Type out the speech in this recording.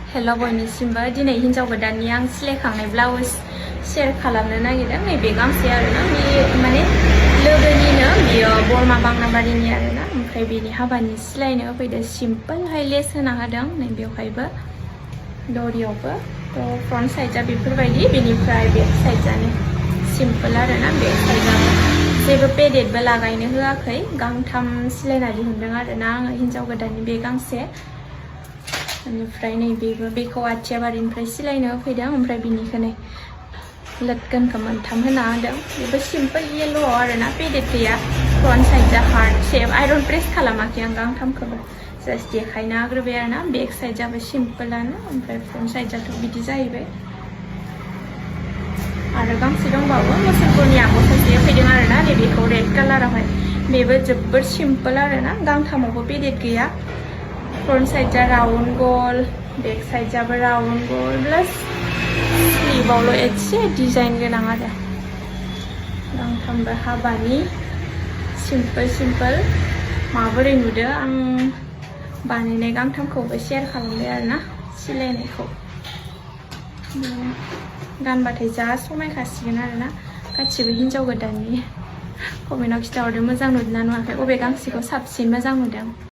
हेल' बयनिसिमबो दिनै हिन्जाव गोदाननि आं सिलायखांनाय ब्लाउस शेयार खालामनो नागिरदों। नैबे गांसे आरोना, बे माने लोगोनिनो, बियो बरमा बांनाबारिनि आरोना। ओमफ्राय बेनि हाबानि सिलायनो होफैदों। सिम्पोलहाय लेस होना होदों नै बेवहायबो दरियावबो। थ' फ्रन्ट साइडआ बेफोरबायदि, बेनिफ्राय बेक साइडआनो सिम्पोल आरोना। बेक साइडआबो जेबो पेडेडबो लागायनो होआखै। गांथाम सिलायना दिहुनदों आरोना आङो हिन्जाव गोदाननि बे गांसे। बेनिफ्राय नैबेबो, बेखौ आथियाबारिनिफ्राय सिलायनो होफैदों। ओमफ्राय बिनिखौ नै लटकनखौ मोनथाम होना होदों। बेबो सिम्पोल येल' आरोना, पेडेड गैया। फ्रन्ट साइडआ हार्ड शेप, आइरन प्रेस खालामाखै आं गांथामखौबो, जास्ट देखायना होग्रोबाय आरोना। बेक साइडआबो सिम्पोलानो, ओमफ्राय फ्रन्ट साइडआथ' बिदि जाहैबाय। आरो गांसे दंबावो, मुसलपुरनि आब' सासे फैदों आरोना, नैबेखौ रेड कालारावहाय। बेबो जोबोर सिम्पोल आरोना, गांथामावबो पेडेड गैया। फ्रन्ट साइडआ राउन्ड गल, बेक साइडआबो राउन्ड गल, प्लास स्लिभावल' एसे डिजाइन गोनां आरो। गांथामबो हाबानि सिम्पोल सिम्पोल। माबोरै नुदो आं बानायनाय गांथामखौबो शेयार खालामबाय आरोना, सिलायनायखौ। गानबाथाय जा समायखासिगोन आरोना। गासिबो हिन्जाव गोदाननि कमेन्टआव खिन्थाहरदो मोजां नुदोंना नुवाखै, अबे गांसेखौ साबसिन मोजां नुदों।